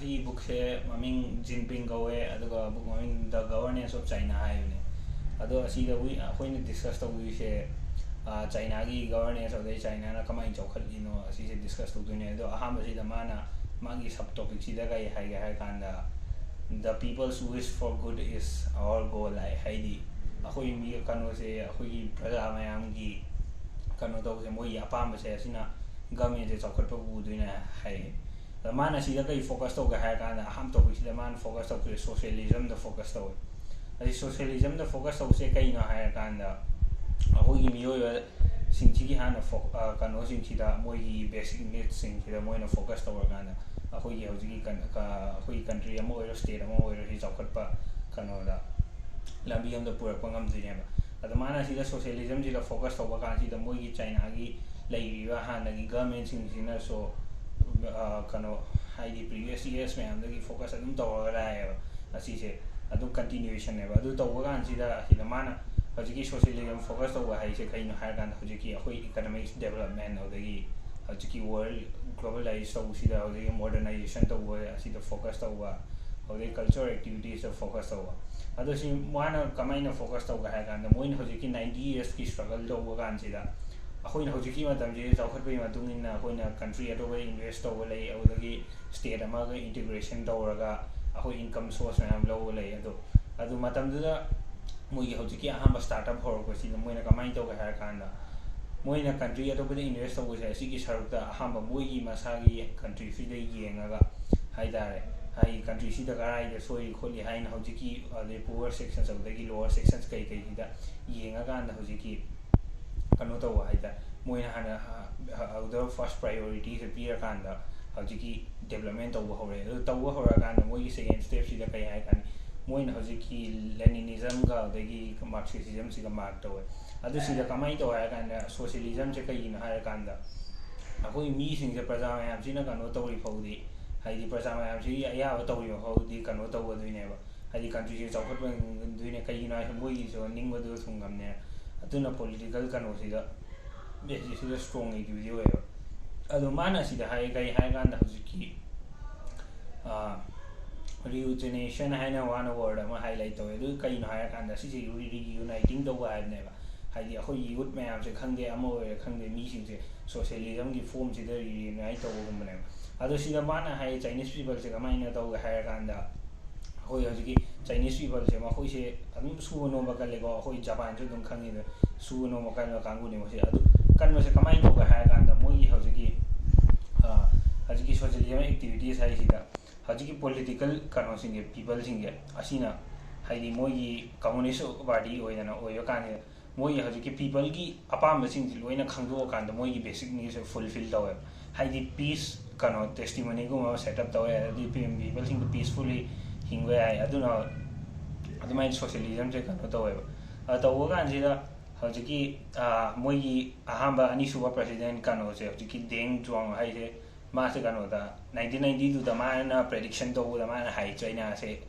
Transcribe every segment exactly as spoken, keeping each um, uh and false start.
ꯑꯩꯒꯤ ꯕꯨꯛꯁꯦ ꯃꯃꯤꯡ ꯖꯤꯟꯄꯤꯡ ꯀꯧꯋꯦ, ꯑꯗꯨꯒ ꯕꯨꯛ ꯃꯃꯤꯡ ꯗ ꯒꯕꯔꯅꯦꯟꯁ ꯑꯣꯐ ꯆꯥꯏꯅꯥ ꯍꯥꯏꯕꯅꯦ꯫ ꯑꯗꯣ ꯑꯁꯤꯗ ꯋꯤ- ꯑꯩꯈꯣꯏꯅ ꯗꯤꯁꯀꯁ ꯇꯧꯗꯣꯏꯁꯦ, ꯑ, ꯆꯥꯏꯅꯥꯒꯤ ꯒꯕꯔꯅꯦꯟꯁ, ꯑꯗꯩ ꯆꯥꯏꯅꯥꯅ ꯀꯃꯥꯏꯅ ꯆꯥꯎꯈꯠꯂꯤꯅꯣ, ꯑꯁꯤꯁꯦ ꯗꯤꯁꯀꯁ ꯇꯧꯗꯣꯏꯅꯦ꯫ ꯑꯗꯣ ꯑꯍꯥꯟꯕꯁꯤꯗ ꯃꯥꯅ ꯃꯥꯒꯤ ꯁꯕ ꯇꯣꯄꯤꯛꯁꯤꯗ ꯀꯩ ꯍꯥꯏꯒꯦ ꯍꯥꯏ ꯀꯥꯟꯗ, "The people's wish for good is our goal" ꯍꯥꯏ꯫ ꯍꯥꯏꯗꯤ ꯑꯩꯈꯣꯏ ꯃꯤ ꯀꯩꯅꯣꯁꯦ, ꯑꯩꯈꯣꯏꯒꯤ ꯄ꯭ꯔꯖꯥ ꯃꯌꯥꯝꯒꯤ ꯀꯩꯅꯣ ꯇꯧꯕꯁꯦ, ꯃꯣꯏꯒꯤ ꯑꯄꯥꯝꯕꯁꯦ, ꯑꯁꯤꯅ ꯒꯃꯦꯟꯁꯦ ꯆꯥꯎꯈꯠꯄ ꯄꯨꯗꯣꯏꯅꯦ ꯍꯥꯏꯌꯦ꯫ ꯑꯗ ꯃꯥꯅ ꯁꯤꯗ ꯀꯩ ꯐꯣꯀꯁ ꯇꯧꯒꯦ ꯍꯥꯏꯔ ꯀꯥꯟꯗ, ꯑꯍꯥꯟꯕ ꯇꯣꯄꯤꯛꯁꯤꯗ ꯃꯥꯅ ꯐꯣꯀꯁ ꯇꯧꯕꯁꯦ ꯁꯣꯁꯤꯌꯦꯂꯤꯖꯝꯗ ꯐꯣꯀꯁ ꯇꯧꯋꯦ꯫ ꯑꯗꯩ ꯁꯣꯁꯤꯌꯦꯂꯤꯖꯝꯗ ꯐꯣꯀꯁ ꯇꯧꯕꯁꯦ ꯀꯩꯅꯣ ꯍꯥꯏꯔ ꯀꯥꯟꯗ, ꯑꯩꯈꯣꯏꯒꯤ ꯃꯤꯑꯣꯏꯕꯁꯤꯡꯁꯤꯒꯤ ꯍꯥꯟꯅ ꯐꯣ- ꯑ, ꯀꯩꯅꯣꯁꯤꯡꯁꯤꯗ, ꯃꯣꯏꯒꯤ ꯕꯦꯁꯤꯛ ꯅꯤꯗꯁꯤꯡꯁꯤꯗ ꯃꯣꯏꯅ ꯐꯣꯀꯁ ꯇꯧꯔꯀꯥꯟꯗ, ꯑꯩꯈꯣꯏꯒꯤ ꯍꯧꯖꯤꯛꯀꯤ ꯀꯟ- ꯀ- ꯑꯩꯈꯣꯏꯒꯤ ꯀꯟꯇ꯭ꯔꯤ ꯑꯃ ꯑꯣꯏꯔꯣ, ꯁ꯭ꯇꯦꯠ ꯑꯃ ꯑꯣꯏꯔꯣ, ꯁꯤ ꯆꯥꯎꯈꯠꯄ ꯀꯩꯅꯣꯗ ꯂꯝꯕꯤ ꯑꯃꯗ ꯄꯨꯔꯛꯄ ꯉꯝꯗꯣꯏꯅꯦꯕ꯫ ꯑꯗꯣ ꯃꯥꯅ ꯁꯤꯗ ꯁꯣꯁꯤꯌꯦꯂꯤꯖꯝꯁꯤꯗ ꯐꯣꯀꯁ ꯇꯧꯕ ꯀꯥꯟꯁꯤꯗ, ꯃꯣꯏꯒꯤ ꯆꯥꯏꯅꯥꯒꯤ ꯂꯩꯔꯤꯕ ꯍꯥꯟꯅꯒꯤ ꯒꯃꯦꯟꯁꯤꯡꯁꯤꯅꯁꯨ, ꯑ, ꯀꯩꯅꯣ, ꯍꯥꯏꯗꯤ ꯄ꯭ꯔꯤꯚꯤꯌꯁ ꯌꯔꯁ ꯃꯌꯥꯝꯗꯒꯤ ꯐꯣꯀꯁ ꯑꯗꯨꯝ ꯇꯧꯔꯒ ꯂꯥꯛꯑꯦꯕ꯫ ꯑꯁꯤꯁꯦ ꯑꯗꯨꯝ ꯀꯟꯇꯤꯅ꯭ꯌꯨꯌꯦꯁꯟꯅꯦꯕ꯫ ꯑꯗꯨ ꯇꯧꯕ ꯀꯥꯟꯁꯤꯗ, ꯁꯤꯗ ꯃꯥꯅ ꯍꯧꯖꯤꯛꯀꯤ ꯁꯣꯁꯤꯌꯦꯂꯤꯖꯝ ꯐꯣꯀꯁ ꯇꯧꯕ ꯍꯥꯏꯁꯦ ꯀꯩꯅꯣ ꯍꯥꯏꯔ ꯀꯥꯟꯗ, ꯍꯧꯖꯤꯛꯀꯤ ꯑꯩꯈꯣꯏ ꯏꯀꯅꯣꯃꯤꯛꯁ ꯗꯦꯕꯂꯞꯃꯦꯟ, ꯑꯗꯒꯤ ꯍꯧꯖꯤꯛꯀꯤ ꯋꯥꯔꯜ ꯒ꯭ꯂꯣꯕꯦꯂꯥꯏꯁ ꯇꯧꯕꯁꯤꯗ, ꯍꯧꯖꯤꯛꯀꯤ ꯃꯣꯗꯔꯅꯥꯏꯖꯦꯁꯟ ꯇꯧꯕ ꯑꯁꯤꯗ ꯐꯣꯀꯁ ꯇꯧꯕ, ꯑꯗꯩ ꯀꯜꯆꯔ ꯑꯦꯛꯇꯤꯚꯤꯇꯤꯁꯇ ꯐꯣꯀꯁ ꯇꯧꯕ꯫ ꯑꯗꯣ ꯁꯤ ꯃꯥꯅ ꯀꯃꯥꯏꯅ ꯐꯣꯀꯁ ꯇꯧꯒꯦ ꯍꯥꯏ ꯀꯥꯟꯗ, ꯃꯣꯏꯅ ꯍꯧꯖꯤꯛꯀꯤ ꯅꯥꯏꯟꯇꯤ ꯌꯔꯁꯀꯤ ꯁ꯭ꯇ꯭ꯔꯒꯜ ꯇꯧꯕ ꯀꯥꯟꯁꯤꯗ, ꯑꯩꯈꯣꯏꯅ ꯍꯧꯖꯤꯛꯀꯤ ꯃꯇꯝꯁꯤꯗ ꯆꯥꯎꯈꯠꯄꯒꯤ ꯃꯇꯨꯡ ꯏꯟꯅ ꯑꯩꯈꯣꯏꯅ ꯀꯟꯇ꯭ꯔꯤ ꯑꯇꯣꯞꯄꯗ ꯏꯟꯚꯦꯁ ꯇꯧꯕ ꯂꯩ, ꯑꯗꯨꯗꯒꯤ ꯁ꯭ꯇꯦꯠ ꯑꯃꯒ ꯏꯟꯇꯤꯒ꯭ꯔꯦꯁꯟ ꯇꯧꯔꯒ ꯑꯩꯈꯣꯏ ꯏꯟꯀꯝ ꯁꯣꯔꯁ ꯃꯌꯥꯝ ꯂꯧꯕ ꯂꯩ꯫ ꯑꯗꯣ ꯑꯗꯨ ꯃꯇꯝꯗꯨꯗ ꯃꯣꯏꯒꯤ ꯍꯧꯖꯤꯛꯀꯤ ꯑꯍꯥꯟꯕ ꯁ꯭ꯇꯥꯔꯠ ꯑꯞ ꯍꯧꯔꯛꯄꯁꯤꯗ ꯃꯣꯏꯅ ꯀꯃꯥꯏꯅ ꯇꯧꯒꯦ ꯍꯥꯏꯔ ꯀꯥꯟꯗ, ꯃꯣꯏꯅ ꯀꯟꯇ꯭ꯔꯤ ꯑꯇꯣꯞꯄꯗ ꯏꯟꯚꯦꯁ ꯇꯧꯕꯁꯦ, ꯑꯁꯤꯒꯤ ꯁꯔꯨꯛꯇ ꯑꯍꯥꯟꯕ ꯃꯣꯏꯒꯤ ꯃꯁꯥꯒꯤ ꯀꯟꯇ꯭ꯔꯤꯁꯤꯗ ꯌꯦꯡꯉꯒ ꯍꯥꯏ ꯇꯥꯔꯦ, ꯍꯥꯏꯗꯤ ꯀꯟꯇ꯭ꯔꯤꯁꯤꯗ ꯀꯔꯥꯏꯗ ꯁꯣꯏꯔꯤ ꯈꯣꯠꯂꯤ ꯍꯥꯏꯅ ꯍꯧꯖꯤꯛꯀꯤ, ꯑꯗꯩ ꯄꯨꯋꯔ ꯁꯦꯛꯁꯟꯁ, ꯑꯗꯨꯗꯒꯤ ꯂꯣꯋꯔ ꯁꯦꯛꯁꯟꯁ ꯀꯩꯀꯩꯁꯤꯗ ꯌꯦꯡꯉꯀꯥꯟꯗ ꯍꯧꯖꯤꯛꯀꯤ ꯀꯩꯅꯣ ꯇꯧꯕ ꯍꯥꯏ ꯇꯥꯔꯦ, ꯃꯣꯏꯅ ꯍꯥꯟꯅ, ꯑ, ꯑꯗꯨꯗ ꯐꯥꯔꯁ ꯄ꯭ꯔꯥꯏꯌꯣꯔꯤꯇꯤꯁꯦ ꯄꯤꯔꯀꯥꯟꯗ ꯍꯧꯖꯤꯛꯀꯤ ꯗꯦꯕꯂꯞꯃꯦꯟ ꯇꯧꯕ ꯍꯧꯔꯛꯑꯦ꯫ ꯑꯗꯨ ꯇꯧꯕ ꯍꯧꯔꯀꯥꯟꯗ ꯃꯣꯏꯒꯤ ꯁꯦꯀꯦꯟ ꯁ꯭ꯇꯦꯞꯁꯤꯗ ꯀꯩ ꯍꯥꯏ ꯀꯥꯟꯗ, ꯃꯣꯏꯅ ꯍꯧꯖꯤꯛꯀꯤ ꯂꯦꯅꯤꯅꯤꯖꯝꯒ ꯑꯗꯒꯤ ꯃꯥꯔꯛꯁꯤꯁꯤꯖꯝꯁꯤꯒ ꯃꯥꯔꯛ ꯇꯧꯋꯦ꯫ ꯑꯗꯨ ꯁꯤꯗ ꯀꯃꯥꯏꯅ ꯇꯧꯋꯦ ꯍꯥꯏ ꯀꯥꯟꯗ, ꯁꯣꯁꯤꯌꯦꯂꯤꯖꯝꯁꯦ ꯀꯩꯒꯤꯅꯣ ꯍꯥꯏꯔ ꯀꯥꯟꯗ, ꯑꯩꯈꯣꯏ ꯃꯤꯁꯤꯡꯁꯦ, ꯄ꯭ꯔꯖꯥ ꯃꯌꯥꯝꯁꯤꯅ ꯀꯩꯅꯣ ꯇꯧꯔꯤ ꯐꯥꯎꯗꯤ, ꯍꯥꯏꯗꯤ ꯄ꯭ꯔꯖꯥ ꯃꯌꯥꯝꯁꯤꯒꯤ ꯑꯌꯥꯕ ꯇꯧꯔꯤ ꯐꯥꯎꯗꯤ ꯀꯩꯅꯣ ꯇꯧꯒꯗꯣꯏꯅꯦꯕ, ꯍꯥꯏꯗꯤ ꯀꯟꯇ꯭ꯔꯤꯁꯦ ꯆꯥꯎꯈꯠꯄ ꯉꯝꯗꯣꯏꯅꯦ꯫ ꯀꯩꯒꯤꯅꯣ ꯍꯥꯏꯁꯦ, ꯃꯣꯏꯒꯤꯁꯨ ꯅꯤꯡꯕꯗꯨ ꯊꯨꯡꯉꯝꯅꯦ꯫ ꯑꯗꯨꯅ ꯄꯣꯂꯤꯇꯤꯀꯦꯜ ꯀꯩꯅꯣꯁꯤꯗ, ꯕꯦꯁꯤꯁꯁꯤꯗ ꯁ꯭ꯇ꯭ꯔꯣꯡ ꯑꯣꯏꯈꯤꯕꯗꯤ ꯑꯣꯏꯌꯦꯕ꯫ ꯑꯗꯣ ꯃꯥꯅ ꯁꯤꯗ ꯍꯥꯏ, ꯀꯩ ꯍꯥꯏ ꯀꯥꯟꯗ, ꯍꯧꯖꯤꯛꯀꯤ, ꯑ, ꯔꯤꯌꯨꯖꯤꯅꯦꯁꯟ ꯍꯥꯏꯅ ꯋꯥꯅ ꯋꯥꯔꯗ ꯑꯃ ꯍꯥꯏꯂꯥꯏꯠ ꯇꯧꯋꯦ꯫ ꯑꯗꯨ ꯀꯩꯅꯣ ꯍꯥꯏꯔꯀꯥꯟꯗ, ꯁꯤꯁꯦ ꯔꯤꯌꯨꯅꯥꯏꯇꯤꯡ ꯇꯧꯕ ꯍꯥꯏꯕꯅꯦꯕ꯫ ꯍꯥꯏꯗꯤ ꯑꯩꯈꯣꯏꯒꯤ ꯌꯨꯠ ꯃꯌꯥꯝꯁꯦ ꯈꯪꯗꯦ, ꯑꯃ ꯑꯣꯏꯔꯦ ꯈꯪꯗꯦ, ꯃꯤꯁꯤꯡꯁꯦ ꯁꯣꯁꯤꯌꯦꯂꯤꯖꯝꯒꯤ ꯐꯣꯝꯁꯤꯗ ꯔꯤꯌꯨꯅꯥꯏꯠ ꯇꯧꯕꯒꯨꯝꯕꯅꯦꯕ꯫ ꯑꯗꯣ ꯁꯤꯗ ꯃꯥꯅ ꯍꯥꯏ, ꯆꯥꯏꯅꯤꯁ ꯄꯤꯄꯜꯁꯦ ꯀꯃꯥꯏꯅ ꯇꯧꯒꯦ ꯍꯥꯏꯔꯀꯥꯟꯗ, ꯑꯩꯈꯣꯏ ꯍꯧꯖꯤꯛꯀꯤ ꯆꯥꯏꯅꯤꯁ ꯄꯤꯄꯜꯁꯦ, ꯃꯈꯣꯏꯁꯦ ꯑꯗꯨꯝ ꯁꯨꯕ ꯅꯣꯝꯕ ꯀꯜꯂꯦꯀꯣ꯫ ꯑꯩꯈꯣꯏ ꯖꯄꯥꯟꯁꯨ ꯑꯗꯨꯝ ꯈꯪꯉꯤꯗ, ꯁꯨꯕ ꯅꯣꯝꯕ ꯀꯟꯕ ꯀꯥꯡꯕꯨꯅꯤ ꯃꯣꯏꯁꯦ꯫ ꯑꯗꯨ ꯀꯟꯕꯁꯦ ꯀꯃꯥꯏꯅ ꯇꯧꯒꯦ ꯍꯥꯏꯔꯀꯥꯟꯗ, ꯃꯣꯏꯒꯤ ꯍꯧꯖꯤꯛꯀꯤ, ꯑ, ꯍꯧꯖꯤꯛꯀꯤ ꯁꯣꯁꯤꯌꯦꯂꯤꯖꯝ ꯑꯦꯛꯇꯤꯚꯤꯇꯤꯁ ꯍꯥꯏꯁꯤꯗ, ꯍꯧꯖꯤꯛꯀꯤ ꯄꯣꯂꯤꯇꯤꯀꯦꯜ ꯀꯩꯅꯣꯁꯤꯡꯁꯦ, ꯄꯤꯄꯜꯁꯤꯡꯁꯦ, ꯑꯁꯤꯅ, ꯍꯥꯏꯗꯤ, ꯃꯣꯏꯒꯤ ꯀꯝꯃꯨꯅꯤꯁ ꯄꯥꯔꯇꯤ ꯑꯣꯏꯗꯅ ꯑꯣꯏꯕ ꯀꯥꯟꯁꯤꯗ, ꯃꯣꯏꯒꯤ ꯍꯧꯖꯤꯛꯀꯤ ꯄꯤꯄꯜꯒꯤ ꯑꯄꯥꯝꯕꯁꯤꯡꯁꯤ ꯂꯣꯏꯅ ꯈꯪꯗꯣꯛꯑꯀꯥꯟꯗ, ꯃꯣꯏꯒꯤ ꯕꯦꯁꯤꯛ ꯅꯤꯗꯁꯦ ꯐꯨꯜꯐꯤꯜ ꯇꯧꯋꯦꯕ꯫ ꯍꯥꯏꯗꯤ, ꯄꯤꯁ, ꯀꯩꯅꯣ, ꯇꯦꯁꯇꯤꯃꯣꯅꯤꯒꯨꯝꯕ ꯑꯃ ꯁꯦꯠ ꯑꯞ ꯇꯧꯋꯦ, ꯑꯗꯨꯗꯤ ꯄꯤꯄꯜꯁꯤꯡꯗꯣ ꯄꯤꯁꯐꯨꯜꯂꯤ ꯍꯤꯡꯕ ꯌꯥꯏ꯫ ꯑꯗꯨꯅ ꯑꯗꯨꯃꯥꯏꯅ ꯁꯣꯁꯤꯌꯦꯂꯤꯖꯝꯁꯦ ꯀꯩꯅꯣ ꯇꯧꯋꯦꯕ꯫ ꯑ, ꯇꯧꯕ ꯀꯥꯟꯁꯤꯗ ꯍꯧꯖꯤꯛꯀꯤ, ꯑ, ꯃꯣꯏꯒꯤ ꯑꯍꯥꯟꯕ, ꯑꯅꯤꯁꯨꯕ ꯄ꯭ꯔꯦꯁꯤꯗꯦꯟ ꯀꯩꯅꯣꯁꯦ, ꯍꯧꯖꯤꯛꯀꯤ ꯗꯦꯡ ꯖꯨꯑꯣꯡ ꯍꯥꯏꯁꯦ, ꯃꯥꯁꯦ ꯀꯩꯅꯣꯗ, ꯅꯥꯏꯟꯇꯤꯟ ꯅꯥꯏꯟꯇꯤ ꯇꯨꯗ ꯃꯥꯅ ꯄ꯭ꯔꯦꯗꯤꯛꯁꯟ ꯇꯧꯕꯗ, ꯃꯥꯅ ꯍꯥꯏ, ꯆꯥꯏꯅꯥꯁꯦ,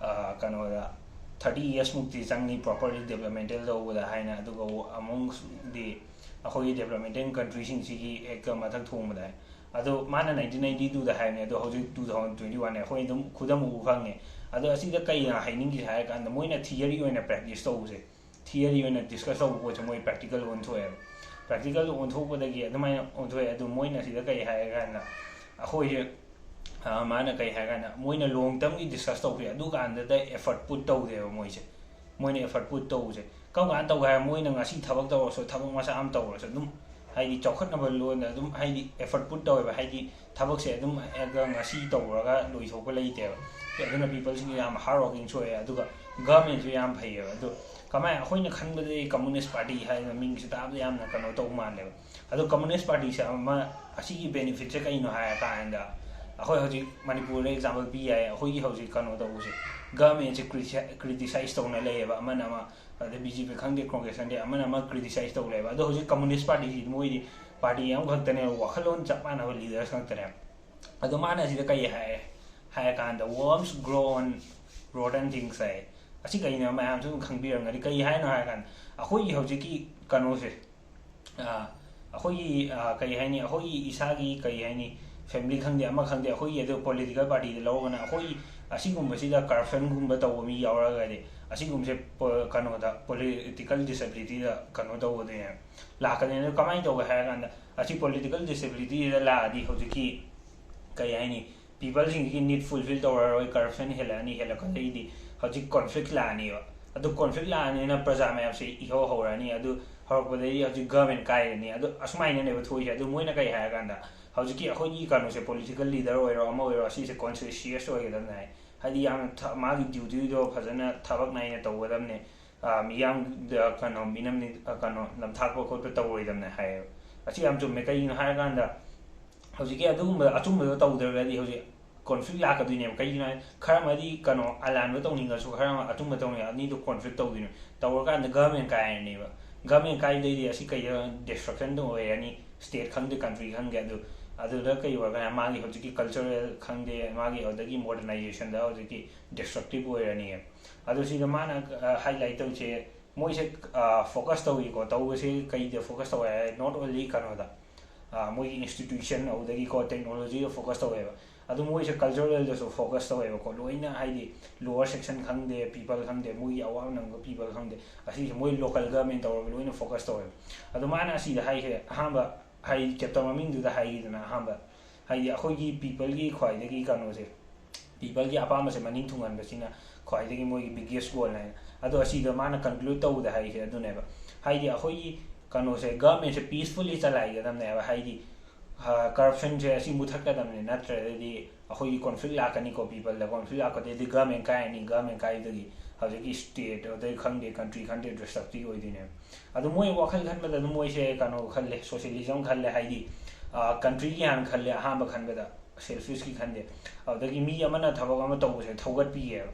ꯑ, ꯀꯩꯅꯣꯗ, ꯊꯥꯔꯇꯤ ꯌꯔꯁ ꯃꯨꯛꯇꯤ ꯆꯪꯅꯤ ꯄ꯭ꯔꯣꯄꯔꯂꯤ ꯗꯦꯕꯂꯞꯃꯦꯟꯇꯦꯜ ꯇꯧꯕꯗ ꯍꯥꯏꯅ꯫ ꯑꯗꯨꯒ ꯑꯃꯨꯛꯗꯤ ꯑꯩꯈꯣꯏꯒꯤ ꯗꯦꯕꯂꯞꯃꯦꯟꯇꯦꯜ ꯀꯟꯇ꯭ꯔꯤꯁꯤꯡꯁꯤꯒꯤ ꯍꯦꯛꯇ ꯃꯊꯛ ꯊꯣꯡꯕꯗ ꯍꯥꯏ꯫ ꯑꯗꯣ ꯃꯥꯅ ꯅꯥꯏꯟꯇꯤꯟ ꯅꯥꯏꯟꯇꯤ ꯇꯨꯗ ꯍꯥꯏꯕꯅꯦ, ꯑꯗꯣ ꯍꯧꯖꯤꯛ ꯇꯨ ꯊꯥꯎꯖꯟ ꯇ꯭ꯋꯦꯟꯇꯤ ꯋꯥꯟꯅꯦ, ꯑꯩꯈꯣꯏ ꯑꯗꯨꯝ ꯈꯨꯗꯝ ꯎꯕ ꯐꯪꯉꯦ꯫ ꯑꯗꯣ ꯑꯁꯤꯗ ꯀꯩꯅ ꯍꯥꯏꯅꯤꯡꯉꯤꯁꯦ ꯍꯥꯏꯔ ꯀꯥꯟꯗ, ꯃꯣꯏꯅ ꯊꯤꯌꯔꯤ ꯑꯣꯏꯅ ꯄ꯭ꯔꯦꯛꯇꯤꯁ ꯇꯧꯕꯁꯦ, ꯊꯤꯌꯔꯤ ꯑꯣꯏꯅ ꯗꯤꯁꯀꯁ ꯇꯧꯕ ꯄꯣꯠꯁꯦ ꯃꯣꯏ ꯄ꯭ꯔꯦꯛꯇꯤꯀꯦꯜ ꯑꯣꯟꯊꯣꯛꯑꯦꯕ꯫ ꯄ꯭ꯔꯦꯛꯇꯤꯀꯦꯜ ꯑꯣꯟꯊꯣꯛꯄꯗꯒꯤ ꯑꯗꯨꯃꯥꯏꯅ ꯑꯣꯟꯊꯣꯛꯑꯦ꯫ ꯑꯗꯨ ꯃꯣꯏꯅ ꯁꯤꯗ ꯀꯩ ꯍꯥꯏꯔ ꯀꯥꯟꯗ, ꯑꯩꯈꯣꯏꯁꯦ, ꯑ, ꯃꯥꯅ ꯀꯩ ꯍꯥꯏꯔ ꯀꯥꯟꯗ, ꯃꯣꯏꯅ ꯂꯣꯡ ꯇꯔꯝꯒꯤ ꯗꯤꯁꯀꯁ ꯇꯧꯕꯁꯦ, ꯑꯗꯨ ꯀꯥꯟꯗꯗ ꯑꯦꯐꯔꯠ ꯄꯨꯠ ꯇꯧꯗꯦꯕ ꯃꯣꯏꯁꯦ꯫ ꯃꯣꯏꯅ ꯑꯦꯐꯔꯠ ꯄꯨꯠ ꯇꯧꯕꯁꯦ ꯀꯔꯝ ꯀꯥꯟꯗ ꯇꯧꯒꯦ ꯍꯥꯏꯔ, ꯃꯣꯏꯅ ꯉꯁꯤ ꯊꯕꯛ ꯇꯧꯔꯁꯨ, ꯊꯕꯛ ꯃꯆꯥ ꯑꯃ ꯇꯧꯔꯁꯨ, ꯑꯗꯨꯝ, ꯍꯥꯏꯗꯤ, ꯆꯥꯎꯈꯠꯅꯕ ꯂꯣꯟꯗ ꯑꯗꯨꯝ, ꯍꯥꯏꯗꯤ, ꯑꯦꯐꯔꯠ ꯄꯨꯠ ꯇꯧꯋꯦꯕ꯫ ꯍꯥꯏꯗꯤ, ꯊꯕꯛꯁꯦ ꯑꯗꯨꯝ ꯍꯦꯛꯇ ꯉꯁꯤ ꯇꯧꯔꯒ ꯂꯣꯏꯊꯣꯛꯄ ꯂꯩꯇꯦꯕ꯫ ꯑꯗꯨꯅ ꯄꯤꯄꯜꯁꯤꯡꯁꯦ ꯌꯥꯝ ꯍꯥꯔꯗ ꯋꯥꯔꯀꯤꯡꯁꯨ ꯑꯣꯏꯌꯦ, ꯑꯗꯨꯒ ꯒꯚꯔꯟꯃꯦꯟꯁꯨ ꯌꯥꯝ ꯐꯩꯌꯦꯕ꯫ ꯑꯗꯣ ꯀꯃꯥꯏꯅ, ꯑꯩꯈꯣꯏꯅ ꯈꯟꯕꯗꯗꯤ ꯀꯝꯃꯨꯅꯤꯁ ꯄꯥꯔꯇꯤ ꯍꯥꯏꯅ ꯃꯤꯡꯁꯦ ꯇꯥꯕꯗ ꯌꯥꯝꯅ ꯀꯩꯅꯣ ꯇꯧꯕ ꯃꯥꯜꯂꯦꯕ꯫ ꯑꯗꯣ ꯀꯝꯃꯨꯅꯤꯁ ꯄꯥꯔꯇꯤꯁꯦ ꯑꯃ, ꯑꯁꯤꯒꯤ ꯕꯦꯅꯤꯐꯤꯠꯁꯦ ꯀꯩꯅꯣ ꯍꯥꯏꯔ ꯀꯥꯟꯗ, ꯑꯩꯈꯣꯏ ꯍꯧꯖꯤꯛ ꯃꯅꯤꯄꯨꯔꯗ ꯑꯦꯛꯖꯥꯝꯄꯜ ꯄꯤ ꯌꯥꯏ꯫ ꯑꯩꯈꯣꯏꯒꯤ ꯍꯧꯖꯤꯛ ꯀꯩꯅꯣ ꯇꯧꯕꯁꯦ, ꯒꯚꯔꯟꯃꯦꯟꯁꯦ ꯀ꯭ꯔꯤꯇꯤꯁꯥꯏꯁ ꯇꯧꯅ ꯂꯩꯌꯦꯕ, ꯑꯃꯅ ꯑꯃ, ꯑꯗꯩ ꯕꯤ ꯖꯦ ꯄꯤ ꯈꯪꯗꯦ, ꯀꯣꯡꯒ꯭ꯔꯦꯁ ꯈꯪꯗꯦ, ꯑꯃꯅ ꯑꯃ ꯀ꯭ꯔꯤꯇꯤꯁꯥꯏꯁ ꯇꯧ ꯂꯩꯌꯦꯕ꯫ ꯑꯗꯣ ꯍꯧꯖꯤꯛ ꯀꯝꯃꯨꯅꯤꯁ ꯄꯥꯔꯇꯤꯁꯤ ꯃꯣꯏꯗꯤ ꯄꯥꯔꯇꯤ ꯑꯃꯈꯛꯇꯅꯦꯕ, ꯋꯥꯈꯜꯂꯣꯟ ꯆꯞ ꯃꯥꯟꯅꯕ ꯂꯤꯗꯔꯁ ꯉꯥꯛꯇꯅꯦꯕ꯫ ꯑꯗꯣ ꯃꯥꯅ ꯑꯁꯤꯗ ꯀꯔꯤ ꯍꯥꯏ ꯍꯥꯏꯔ ꯀꯥꯟꯗ, "Worms grow on rotten things" ꯍꯥꯏ꯫ ꯑꯁꯤ ꯀꯩꯅꯣ, ꯃꯌꯥꯝꯁꯨ ꯑꯗꯨꯝ ꯈꯪꯕꯤꯔꯝꯒꯅꯤ꯫ ꯀꯩ ꯍꯥꯏꯅꯣ ꯍꯥꯏꯔ ꯀꯥꯟꯗ, ꯑꯩꯈꯣꯏꯒꯤ ꯍꯧꯖꯤꯛꯀꯤ ꯀꯩꯅꯣꯁꯦ, ꯑ, ꯑꯩꯈꯣꯏꯒꯤ, ꯑ, ꯀꯩ ꯍꯥꯏꯅꯤ, ꯑꯩꯈꯣꯏꯒꯤ ꯏꯁꯥꯒꯤ, ꯀꯩ ꯍꯥꯏꯅꯤ, ꯐꯦꯃꯤꯂꯤ ꯈꯪꯗꯦ, ꯑꯃ ꯈꯪꯗꯦ, ꯑꯩꯈꯣꯏꯒꯤ ꯑꯗꯨ ꯄꯣꯂꯤꯇꯤꯀꯦꯜ ꯄꯥꯔꯇꯤꯗ ꯂꯧꯔꯒꯅ, ꯑꯩꯈꯣꯏꯒꯤ ꯑꯁꯤꯒꯨꯝꯕꯁꯤꯗ ꯀꯔꯞꯁꯟꯒꯨꯝꯕ ꯇꯧꯕ ꯃꯤ ꯌꯥꯎꯔꯒꯗꯤ ꯑꯁꯤꯒꯨꯝꯕꯁꯦ ꯄꯣ- ꯀꯩꯅꯣꯗ, ꯄꯣꯂꯤꯇꯤꯀꯦꯜ ꯗꯤꯁꯦꯕꯤꯂꯤꯇꯤꯗ ꯀꯩꯅꯣ ꯇꯧꯒꯗꯣꯏꯅꯦꯕ, ꯂꯥꯛꯀꯗꯣꯏꯅꯦ꯫ ꯑꯗꯨ ꯀꯃꯥꯏꯅ ꯇꯧꯒꯦ ꯍꯥꯏꯔ ꯀꯥꯟꯗ, ꯑꯁꯤ ꯄꯣꯂꯤꯇꯤꯀꯦꯜ ꯗꯤꯁꯦꯕꯤꯂꯤꯇꯤꯗ ꯂꯥꯛꯑꯗꯤ ꯍꯧꯖꯤꯛꯀꯤ, ꯀꯩ ꯍꯥꯏꯅꯤ, ꯄꯤꯄꯜꯁꯤꯡꯁꯤꯒꯤ ꯅꯤꯗ ꯐꯨꯜꯐꯤꯜ ꯇꯧꯔꯔꯣꯏ, ꯀꯔꯞꯁꯟ ꯍꯦꯜꯂꯛꯑꯅꯤ, ꯍꯦꯜꯂꯛꯀꯗꯩꯗꯤ ꯍꯧꯖꯤꯛ ꯀꯣꯟꯐ꯭ꯂꯤꯛ ꯂꯥꯛꯑꯅꯤꯕ꯫ ꯑꯗꯨ ꯀꯣꯟꯐ꯭ꯂꯤꯛ ꯂꯥꯛꯑꯅꯤꯅ ꯄ꯭ꯔꯖꯥ ꯃꯌꯥꯝꯁꯦ ꯏꯍꯧ ꯍꯧꯔꯅꯤ, ꯑꯗꯨ ꯍꯧꯔꯛꯄꯗꯩꯗꯤ ꯍꯧꯖꯤꯛ ꯒꯚꯔꯟꯃꯦꯟ ꯀꯥꯏꯔꯅꯤ꯫ ꯑꯗꯨ ꯑꯁꯨꯃꯥꯏꯅꯅꯦꯕ ꯊꯣꯛꯏꯁꯦ꯫ ꯑꯗꯨ ꯃꯣꯏꯅ ꯀꯩ ꯍꯥꯏꯔ ꯀꯥꯟꯗ, ꯍꯧꯖꯤꯛꯀꯤ ꯑꯩꯈꯣꯏꯒꯤ ꯀꯩꯅꯣꯁꯦ, ꯄꯣꯂꯤꯇꯤꯀꯦꯜ ꯂꯤꯗꯔ ꯑꯣꯏꯔꯣ ꯑꯃ ꯑꯣꯏꯔꯣ, ꯑꯁꯤꯁꯦ ꯀꯣꯟꯁꯤꯌꯁ ꯑꯣꯏꯒꯗꯕꯅꯦ ꯍꯥꯏ, ꯍꯥꯏꯗꯤ ꯌꯥꯝꯅ ꯊ- ꯃꯥꯒꯤ ꯗ꯭ꯌꯨꯇꯤꯗꯣ ꯐꯖꯅ ꯊꯕꯛ ꯅꯥꯏꯅ ꯇꯧꯒꯗꯕꯅꯦ꯫ ꯑꯥ, ꯃꯤꯌꯥꯝꯗ ꯀꯩꯅꯣ, ꯃꯤꯅꯝ, ꯑꯥ, ꯀꯩꯅꯣ, ꯅꯝꯊꯥꯛꯄ ꯈꯣꯠꯄ ꯇꯧꯔꯣꯏꯗꯕꯅꯦ ꯍꯥꯏꯌꯦꯕ꯫ ꯑꯁꯤ ꯌꯥꯝ ꯆꯨꯝꯃꯦ꯫ ꯀꯩꯒꯤꯅꯣ ꯍꯥꯏꯔꯀꯥꯟꯗ, ꯍꯧꯖꯤꯛꯀꯤ ꯑꯗꯨꯒꯨꯝꯕ ꯑꯆꯨꯝꯕꯗꯣ ꯇꯧꯗ꯭ꯔꯒꯗꯤ ꯍꯧꯖꯤꯛ ꯀꯣꯟꯐ꯭ꯂꯤꯛ ꯂꯥꯛꯀꯗꯣꯏꯅꯦꯕ꯫ ꯀꯩꯒꯤꯅꯣ ꯍꯥꯏ, ꯈꯔ ꯑꯃꯗꯤ ꯀꯩꯅꯣ, ꯑꯂꯥꯟꯕ ꯇꯧꯅꯤꯡꯉꯁꯨ ꯈꯔ ꯑꯃ ꯑꯆꯨꯝꯕ ꯇꯧꯅꯤꯡꯉ, ꯑꯅꯤꯗꯣ ꯀꯣꯟꯐ꯭ꯂꯤꯛ ꯇꯧꯗꯣꯏꯅꯦ꯫ ꯇꯧꯔꯀꯥꯟꯗ ꯒꯚꯔꯟꯃꯦꯟ ꯀꯥꯏꯔꯅꯦꯕ꯫ ꯒꯚꯔꯟꯃꯦꯟ ꯀꯥꯏꯗꯩꯗꯤ ꯑꯁꯤ ꯀꯩꯗ, ꯗꯤꯁꯇ꯭ꯔꯛꯁꯟꯗꯣ ꯑꯣꯏꯔꯅꯤ, ꯁ꯭ꯇꯦꯠ ꯈꯪꯗꯦ, ꯀꯟꯇ꯭ꯔꯤ ꯈꯪꯗꯦ꯫ ꯑꯗꯨ, ꯑꯗꯨꯗ ꯀꯩ ꯑꯣꯏꯔꯒꯅ ꯃꯥꯒꯤ ꯍꯧꯖꯤꯛꯀꯤ ꯀꯜꯆꯔꯦꯜ ꯈꯪꯗꯦ, ꯃꯥꯒꯤ ꯑꯗꯒꯤ ꯃꯣꯗꯔꯅꯥꯏꯖꯦꯁꯟꯗ ꯍꯧꯖꯤꯛꯀꯤ ꯗꯤꯁꯇ꯭ꯔꯛꯇꯤꯞ ꯑꯣꯏꯔꯅꯤ꯫ ꯑꯗꯣ ꯁꯤꯗ ꯃꯥꯅ ꯍꯥꯏꯂꯥꯏꯠ ꯇꯧꯔꯤꯁꯦ, ꯃꯣꯏꯁꯦ ꯐꯣꯀꯁ ꯇꯧꯏꯀꯣ꯫ ꯇꯧꯕꯁꯦ ꯀꯩꯗ ꯐꯣꯀꯁ ꯇꯧꯋꯦ ꯍꯥꯏ, ꯅꯣꯠ ꯑꯣꯟꯂꯤ ꯀꯩꯅꯣꯗ, ꯑ, ꯃꯣꯏꯒꯤ ꯏꯟꯁꯇꯤꯇ꯭ꯌꯨꯁꯟ, ꯑꯗꯨꯗꯒꯤꯀꯣ, ꯇꯦꯛꯅꯣꯂꯣꯖꯤꯗ ꯐꯣꯀꯁ ꯇꯧꯋꯦꯕ꯫ ꯑꯗꯨ ꯃꯣꯏꯁꯦ ꯀꯜꯆꯔꯦꯜꯗꯁꯨ ꯐꯣꯀꯁ ꯇꯧꯋꯦꯕꯀꯣ꯫ ꯂꯣꯏꯅ ꯍꯥꯏꯗꯤ ꯂꯣꯋꯔ ꯁꯦꯛꯁꯟ ꯈꯪꯗꯦ, ꯄꯤꯄꯜ ꯈꯪꯗꯦ, ꯃꯣꯏꯒꯤ ꯑꯋꯥꯕ ꯅꯪꯕ ꯄꯤꯄꯜ ꯈꯪꯗꯦ, ꯑꯁꯤꯁꯦ ꯃꯣꯏ ꯂꯣꯀꯦꯜ ꯒꯚꯔꯟꯃꯦꯟ ꯇꯧꯔꯒ ꯂꯣꯏꯅ ꯐꯣꯀꯁ ꯇꯧꯋꯦꯕ꯫ ꯑꯗꯣ ꯃꯥꯅ ꯑꯁꯤꯗ ꯍꯥꯏꯁꯦ, ꯑꯍꯥꯟꯕ ꯍꯥꯏꯗꯤ ꯆꯦꯞꯇꯔ ꯃꯃꯤꯡꯗꯨꯗ ꯍꯥꯏꯈꯤꯗꯅ, ꯑꯍꯥꯟꯕ ꯍꯥꯏꯗꯤ ꯑꯩꯈꯣꯏꯒꯤ ꯄꯤꯄꯜꯒꯤ ꯈ꯭ꯋꯥꯏꯗꯒꯤ ꯀꯩꯅꯣꯁꯦ, ꯄꯤꯄꯜꯒꯤ ꯑꯄꯥꯝꯕꯁꯦ ꯃꯅꯤꯡ ꯊꯨꯡꯍꯟꯕꯁꯤꯅ ꯈ꯭ꯋꯥꯏꯗꯒꯤ ꯃꯣꯏꯒꯤ ꯕꯤꯒꯦꯁ ꯒꯣꯜ ꯍꯥꯏꯅ꯫ ꯑꯗꯣ ꯑꯁꯤꯗ ꯃꯥꯅ ꯀꯟꯀ꯭ꯂꯨꯗ ꯇꯧꯕꯗ ꯍꯥꯏꯔꯤꯁꯦ ꯑꯗꯨꯅꯦꯕ꯫ ꯍꯥꯏꯗꯤ ꯑꯩꯈꯣꯏꯒꯤ ꯀꯩꯅꯣꯁꯦ, ꯒꯚꯔꯟꯃꯦꯟꯁꯦ ꯄꯤꯁꯐꯨꯜꯂꯤ ꯆꯂꯥꯏꯒꯗꯕꯅꯦꯕ꯫ ꯍꯥꯏꯗꯤ ꯀꯔꯞꯁꯟꯁꯦ ꯑꯁꯤ ꯃꯨꯊꯠꯀꯗꯕꯅꯤ, ꯅꯠꯇ꯭ꯔꯒꯗꯤ ꯑꯩꯈꯣꯏꯒꯤ ꯀꯣꯟꯐ꯭ꯂꯤꯛ ꯂꯥꯛꯀꯅꯤꯀꯣ꯫ ꯄꯤꯄꯜꯗ ꯀꯣꯟꯐ꯭ꯂꯤꯛ ꯂꯥꯛꯄꯗꯩꯗꯤ ꯒꯚꯔꯟꯃꯦꯟ ꯀꯥꯏꯔꯅꯤ, ꯒꯚꯔꯟꯃꯦꯟ ꯀꯥꯏꯕꯗꯒꯤ ꯍꯧꯖꯤꯛꯀꯤ ꯁ꯭ꯇꯦꯠ ꯑꯗꯩ ꯈꯪꯗꯦ, ꯀꯟꯇ꯭ꯔꯤ ꯈꯪꯗꯦ, ꯗꯤꯁꯇ꯭ꯔꯛꯇꯤꯞ ꯑꯣꯏꯗꯣꯏꯅꯦꯕ꯫ ꯑꯗꯣ ꯃꯣꯏ ꯋꯥꯈꯜ ꯈꯟꯕꯗ ꯑꯗꯨꯝ ꯃꯣꯏꯁꯦ ꯀꯩꯅꯣ ꯈꯜꯂꯦ, ꯁꯣꯁꯤꯌꯦꯂꯤꯖꯝ ꯈꯜꯂꯦ꯫ ꯍꯥꯏꯗꯤ ꯀꯟꯇ꯭ꯔꯤꯒꯤ ꯍꯥꯟꯅ ꯈꯜꯂꯦ ꯑꯍꯥꯟꯕ ꯈꯟꯕꯗ, ꯁꯦꯜꯐꯤꯁꯀꯤ ꯈꯟꯗꯦ꯫ ꯑꯗꯨꯗꯒꯤ ꯃꯤ ꯑꯃꯅ ꯊꯕꯛ ꯑꯃ ꯇꯧꯕꯁꯦ ꯊꯧꯒꯠꯄꯤꯌꯦꯕ꯫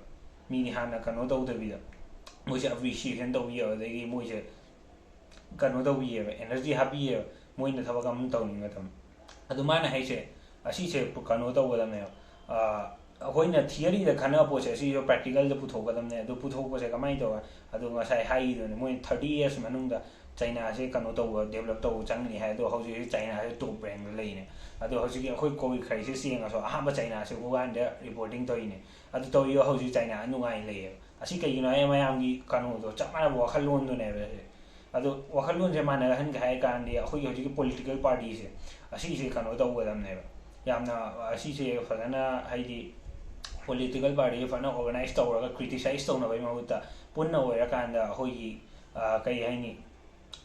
ꯃꯤꯗꯤ ꯍꯥꯟꯅ ꯀꯩꯅꯣ ꯇꯧꯗꯕꯤꯗ ꯃꯣꯏꯁꯦ ꯑꯦꯄ꯭ꯔꯤꯁꯤꯌꯦꯁꯟ ꯇꯧꯕꯤꯌꯦꯕ, ꯑꯗꯒꯤ ꯃꯣꯏꯁꯦ ꯀꯩꯅꯣ ꯇꯧꯕꯤꯌꯦꯕ, ꯑꯦꯅꯔꯖꯤ ꯍꯥꯞꯄꯤꯌꯦꯕ, ꯃꯣꯏꯅ ꯊꯕꯛ ꯑꯃ ꯇꯧꯅꯤꯡꯕ ꯃꯇꯝꯗ꯫ ꯑꯗꯨ ꯃꯥꯅ ꯍꯥꯏꯁꯦ, ꯑꯁꯤꯁꯦ ꯀꯩꯅꯣ ꯇꯧꯒꯗꯕꯅꯦꯕ꯫ ꯑ, ꯑꯩꯈꯣꯏꯅ ꯊꯤꯌꯔꯤꯗ ꯈꯟꯅꯕ ꯄꯣꯠꯁꯦ ꯑꯁꯤꯁꯨ ꯄ꯭ꯔꯦꯛꯇꯤꯀꯦꯜꯗ ꯄꯨꯊꯣꯛꯀꯗꯕꯅꯦ꯫ ꯑꯗꯨ ꯄꯨꯊꯣꯛꯄꯁꯦ ꯀꯃꯥꯏꯅ ꯇꯧꯔ? ꯑꯗꯨ ꯉꯁꯥꯏ ꯍꯥꯏꯈꯤꯗꯨꯅꯦ, ꯃꯣꯏ ꯊꯥꯔꯇꯤ ꯌꯔꯁ ꯃꯅꯨꯡꯗ ꯆꯥꯏꯅꯥꯁꯦ ꯀꯩꯅꯣ ꯇꯧꯕ, ꯗꯦꯕꯂꯞ ꯇꯧꯕ ꯆꯪꯅꯤ ꯍꯥꯏ꯫ ꯑꯗꯣ ꯍꯧꯖꯤꯛ ꯍꯧꯖꯤꯛ ꯆꯥꯏꯅꯥꯁꯦ ꯇꯣꯞ ꯔꯦꯡꯗ ꯂꯩꯅꯦ꯫ ꯑꯗꯣ ꯍꯧꯖꯤꯛꯀꯤ ꯑꯩꯈꯣꯏ ꯀꯣꯚꯤꯗ ꯀ꯭ꯔꯥꯏꯁꯤꯁ ꯌꯦꯡꯉꯁꯨ ꯑꯍꯥꯟꯕ ꯆꯥꯏꯅꯥꯁꯦ ꯋꯨꯍꯥꯟꯗ ꯔꯤꯄꯣꯔꯇꯤꯡ ꯇꯧꯔꯤꯅꯦ꯫ ꯑꯗꯨ ꯇꯧꯔꯤꯗꯣ ꯍꯧꯖꯤꯛ ꯆꯥꯏꯅꯥ ꯅꯨꯡꯉꯥꯏꯅ ꯂꯩꯌꯦꯕ꯫ ꯑꯁꯤ ꯀꯩꯒꯤꯅꯣ ꯍꯥꯏ, ꯃꯌꯥꯝꯒꯤ ꯀꯩꯅꯣꯗꯣ, ꯆꯞ ꯃꯥꯟꯅꯕ ꯋꯥꯈꯜꯂꯣꯟꯗꯨꯅꯦꯕ ꯑꯁꯦ꯫ ꯑꯗꯣ ꯋꯥꯈꯜꯂꯣꯟꯁꯦ ꯃꯥꯟꯅꯍꯟꯒꯦ ꯍꯥꯏ ꯀꯥꯟꯗꯤ ꯑꯩꯈꯣꯏꯒꯤ ꯍꯧꯖꯤꯛꯀꯤ ꯄꯣꯂꯤꯇꯤꯀꯦꯜ ꯄꯥꯔꯇꯤꯁꯦ, ꯑꯁꯤꯁꯦ ꯀꯩꯅꯣ ꯇꯧꯒꯗꯕꯅꯦꯕ꯫ ꯌꯥꯝꯅ ꯑꯁꯤꯁꯦ ꯐꯖꯅ, ꯍꯥꯏꯗꯤ ꯄꯣꯂꯤꯇꯤꯀꯦꯜ ꯄꯥꯔꯇꯤꯁꯦ ꯐꯖꯅ ꯑꯣꯔꯒꯅꯥꯏꯁ ꯇꯧꯔꯒ ꯀ꯭ꯔꯤꯇꯤꯁꯥꯏꯁ ꯇꯧꯅꯕꯒꯤ ꯃꯍꯨꯠꯇ ꯄꯨꯟꯅ ꯑꯣꯏꯔꯀꯥꯟꯗ ꯑꯩꯈꯣꯏꯒꯤ, ꯑ, ꯀꯩ ꯍꯥꯏꯅꯤ,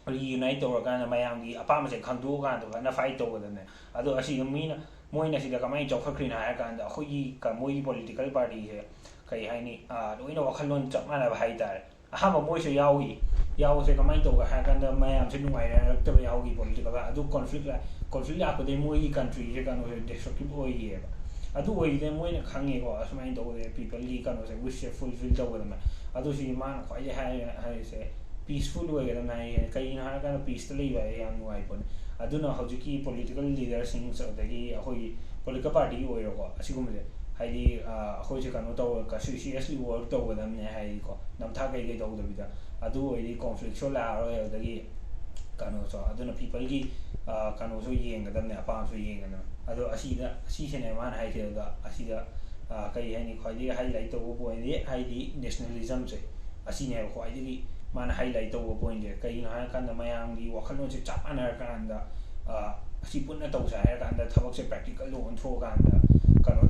ꯔꯤꯌꯨꯅꯥꯏꯠ ꯇꯧꯔꯀꯥꯟꯗ ꯃꯌꯥꯝꯒꯤ ꯑꯄꯥꯝꯕꯁꯦ ꯈꯪꯗꯣꯛꯑꯀꯥꯟꯗ ꯐꯖꯅ ꯐꯥꯏꯠ ꯇꯧꯒꯗꯕꯅꯦ꯫ ꯑꯗꯣ ꯑꯁꯤꯗ ꯃꯤꯅ, ꯃꯣꯏꯅ ꯁꯤꯗ ꯀꯃꯥꯏꯅ ꯆꯥꯎꯈꯠꯈ꯭ꯔꯤꯅꯣ ꯍꯥꯏꯔꯀꯥꯟꯗ ꯑꯩꯈꯣꯏꯒꯤ ꯀ-, ꯃꯣꯏꯒꯤ ꯄꯣꯂꯤꯇꯤꯀꯦꯜ ꯄꯥꯔꯇꯤꯁꯦ, ꯀꯩ ꯍꯥꯏꯅꯤ, ꯑ, ꯂꯣꯏꯅ ꯋꯥꯈꯜꯂꯣꯟ ꯆꯞ ꯃꯥꯟꯅꯕ ꯍꯥꯏꯇꯥꯔꯦ꯫ ꯑꯍꯥꯟꯕ ꯃꯣꯏꯁꯨ ꯌꯥꯎꯏ꯫ ꯌꯥꯎꯕꯁꯦ ꯀꯃꯥꯏꯅ ꯇꯧꯕ ꯍꯥꯏꯔ ꯀꯥꯟꯗ ꯃꯌꯥꯝꯁꯦ ꯅꯨꯡꯉꯥꯏꯅꯔꯛꯇꯕ ꯌꯥꯎꯈꯤ ꯄꯣꯂꯤꯇꯤꯀꯦꯜ꯫ ꯑꯗꯨ ꯀꯣꯟꯐ꯭ꯂꯤꯛ ꯂꯥꯛ-, ꯀꯣꯟꯐ꯭ꯂꯤꯛ ꯂꯥꯛꯄꯗꯒꯤ ꯃꯣꯏꯒꯤ ꯀꯟꯇ꯭ꯔꯤꯁꯦ ꯀꯩꯅꯣꯁꯦ ꯗꯤꯁꯇ꯭ꯔꯛꯇꯤꯞ ꯑꯣꯏꯈꯤꯑꯕ꯫ ꯑꯗꯨ ꯑꯣꯏꯈꯤꯗꯅ ꯃꯣꯏꯅ ꯈꯪꯉꯦꯀꯣ, ꯑꯁꯨꯃꯥꯏꯅ ꯇꯧꯕꯁꯦ ꯄꯤꯄꯜꯒꯤ ꯀꯩꯅꯣꯁꯦ, ꯋꯤꯁꯁꯦ ꯐꯨꯜꯐꯤꯜ ꯇꯧꯒꯗꯕꯅꯦ꯫ ꯑꯗꯨ ꯁꯤ ꯃꯥꯅ ꯈ꯭ꯋꯥꯏꯗꯒꯤ ꯍꯥꯏ-, ꯍꯥꯏꯔꯤꯁꯦ ꯄꯤꯁꯐꯨꯜ ꯑꯣꯏꯒꯗꯕꯅꯦ ꯍꯥꯏꯌꯦ꯫ ꯀꯩꯒꯤꯅꯣ ꯍꯥꯏꯔꯀꯥꯟꯗ ꯄꯤꯁꯇ ꯂꯩꯕ ꯍꯥꯏꯁꯦ ꯌꯥꯝ ꯅꯨꯡꯉꯥꯏ ꯄꯣꯠꯅꯤ꯫ ꯑꯗꯨꯅ ꯍꯧꯖꯤꯛꯀꯤ ꯄꯣꯂꯤꯇꯤꯀꯦꯜ ꯂꯤꯗꯔꯁꯤꯡ, ꯑꯗꯒꯤ ꯑꯩꯈꯣꯏꯒꯤ ꯄꯣꯂꯤꯇꯤꯀꯦꯜ ꯄꯥꯔꯇꯤꯒꯤ ꯑꯣꯏꯔꯣꯀꯣ, ꯑꯁꯤꯒꯨꯝꯕꯁꯦ ꯍꯥꯏꯗꯤ, ꯑ, ꯑꯩꯈꯣꯏꯁꯦ ꯀꯩꯅꯣ ꯇꯧꯔꯒ ꯁꯤꯔꯤꯌꯁꯂꯤ ꯋꯔꯛ ꯇꯧꯒꯗꯕꯅꯦ ꯍꯥꯏꯗꯤꯀꯣ, ꯅꯝꯊꯥꯛ ꯀꯩꯀꯩ ꯇꯧꯗꯕꯤꯗ꯫ ꯑꯗꯨ ꯑꯣꯏꯔꯗꯤ ꯀꯣꯟꯐ꯭ꯂꯤꯛꯁꯨ ꯂꯥꯛꯑꯔꯣꯏ, ꯑꯗꯒꯤ ꯀꯩꯅꯣꯁꯨ, ꯑꯗꯨꯅ ꯄꯤꯄꯜꯒꯤ, ꯑ, ꯀꯩꯅꯣꯁꯨ ꯌꯦꯡꯒꯗꯕꯅꯦ, ꯑꯄꯥꯝꯕꯁꯨ ꯌꯦꯡꯒꯗꯕꯅꯦ꯫ ꯑꯗꯣ ꯑꯁꯤꯗ, ꯑꯁꯤꯁꯤꯅꯦ ꯃꯥꯅ ꯍꯥꯏꯈꯤꯕꯗ, ꯑꯁꯤꯗ, ꯑ, ꯀꯩ ꯍꯥꯏꯅꯤ, ꯈ꯭ꯋꯥꯏꯗꯒꯤ ꯍꯥꯏꯂꯥꯏꯠ ꯇꯧꯕ ꯄꯣꯏꯟꯗꯤ ꯍꯥꯏꯗꯤ ꯅꯦꯁꯅꯦꯂꯤꯖꯝꯁꯦ, ꯑꯁꯤꯅꯦꯕ ꯈ꯭ꯋꯥꯏꯗꯒꯤ ꯃꯥꯅ ꯍꯥꯏꯂꯥꯏꯠ ꯇꯧꯕ ꯄꯣꯏꯟꯁꯦ꯫ ꯀꯩꯒꯤꯅꯣ ꯍꯥꯏꯔꯀꯥꯟꯗ ꯃꯌꯥꯝꯒꯤ ꯋꯥꯈꯜꯂꯣꯟꯁꯦ ꯆꯞ ꯃꯥꯟꯅꯔꯀꯥꯟꯗ, ꯑ, ꯑꯁꯤ ꯄꯨꯟꯅ ꯇꯧꯁꯦ ꯍꯥꯏꯔꯀꯥꯟꯗ ꯊꯕꯛꯁꯦ ꯄ꯭ꯔꯦꯛꯇꯤꯀꯦꯜꯗ ꯑꯣꯟꯊꯣꯛꯑꯀꯥꯟꯗ ꯀꯩꯅꯣ